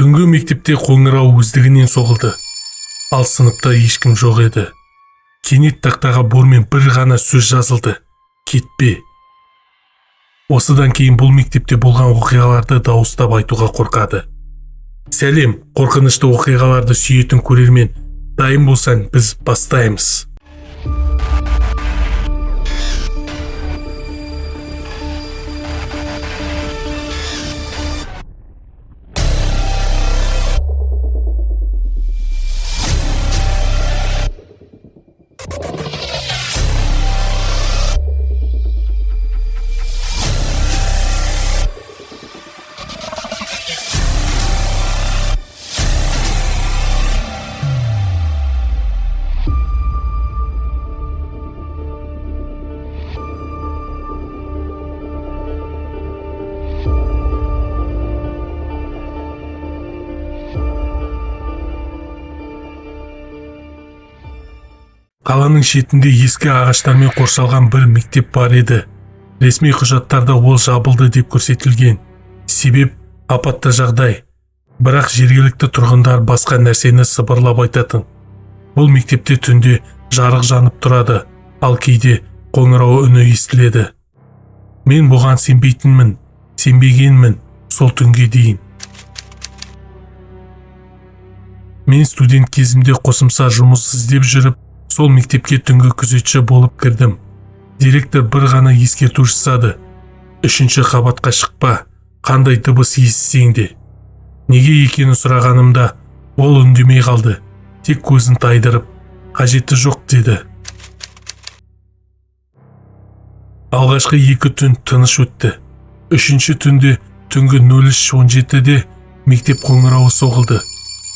Түнгі мектепте қоңырау өздігінен соғылды. Ал сыныпта ешкім жоқ еді. Кенет тақтаға бормен бір ғана сөз жазылды: «Кетпе». Осыдан кейін бұл мектепте болған оқиғаларды дауыстап айтуға қорқады. Сәлем, қорқынышты оқиғаларды сүйетін көрермен! Дайын болсаң, біз бастаймыз. Қаланың шетінде ескі ағаштармен қоршалған бір мектеп бар еді. Ресми құжаттарда ол жабылды деп көрсетілген. Себеп – апатты жағдай. Бірақ жергілікті тұрғындар басқа нәрсені сыбырлап айтатын. Бұл мектепте түнде жарық жанып тұрады, ал кейде қоңырау үні естіледі. Мен бұған сенбейтінмін, сенбегенмін сол түнге дейін. Мен студент кезімде қосымша жұмыс іздеп жүріп, сол мектепке түнгі күзетші болып кірдім. Директор бір ғана ескерту жасады: «Үшінші қабатқа шықпа, қандай дыбыс естісең де». Неге екенін сұрағанымда, ол үндемей қалды, тек көзін тайдырып, «Қажеті жоқ» деді. Алғашқы 2 түн тыныш өтті. Үшінші түнде түнгі 03:17-де мектеп қоңырауы соғылды.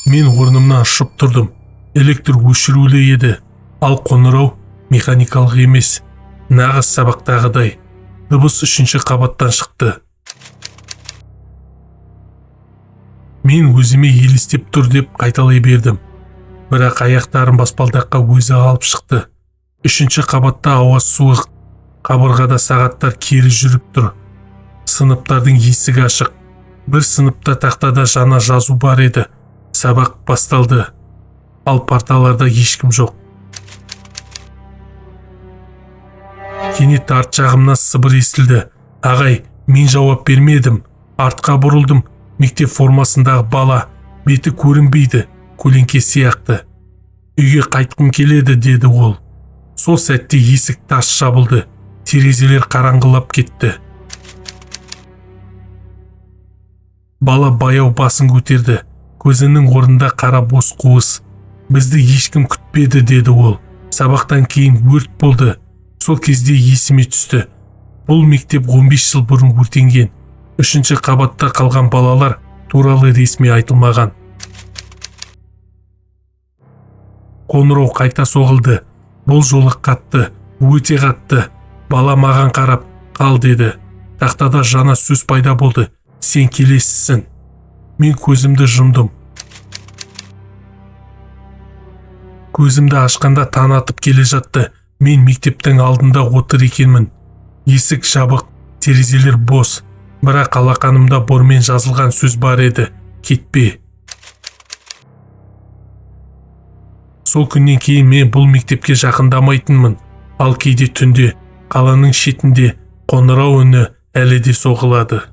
Мен орнымнан ұшып тұрдым. Электр өшірулі еді, ал қоңырау механикалық емес, нағыз сабақтағыдай. Дыбыс үшінші қабаттан шықты. Мен өзіме елестеп тұр деп қайталай бердім, бірақ аяқтарым баспалдаққа өзі алып шықты. Үшінші қабатта ауа суық, қабырғада сағаттар кері жүріп тұр. Сыныптардың есігі ашық. Бір сыныпта тақтада жаңа жазу бар еді: «Сабақ басталды». Ал парталарда ешкім жоқ. Кенет арт жағымнан сыбыр естілді: «Ағай!» Мен жауап бермедім, артқа бұрылдым. Мектеп формасындағы бала, беті көрінбейді, көлеңке сияқты. «Үйге қайтқым келеді», – деді ол. Сол сәтте есік тарс жабылды, терезелер қараңғылап кетті. Бала баяу басын көтерді, көзінің орнында қара бос қуыс. «Бізді ешкім күтпеді», – деді ол. «Сабақтан кейін өрт болды». Сол кезде есіме түсті: бұл мектеп 15 жыл бұрын өртенген. Үшінші қабатта қалған балалар туралы ресми айтылмаған. Қоңырау қайта соғылды. Бұл жолы қатты, өте қатты. Бала маған қарап, «Қал» деді. Тақтада жаңа сөз пайда болды: «Сен келесісің». Мен көзімді жұмдым. Көзімді ашқанда таң атып келе жатты. Мен мектептің алдында отыр екенмін. Есік жабық, терезелер бос, бірақ алақанымда бормен жазылған сөз бар еді: «Кетпе». Сол күннен кейін мен бұл мектепке жақындамайтынмын. Ал кейде түнде қаланың шетінде қоңырау үні әлі де соғылады.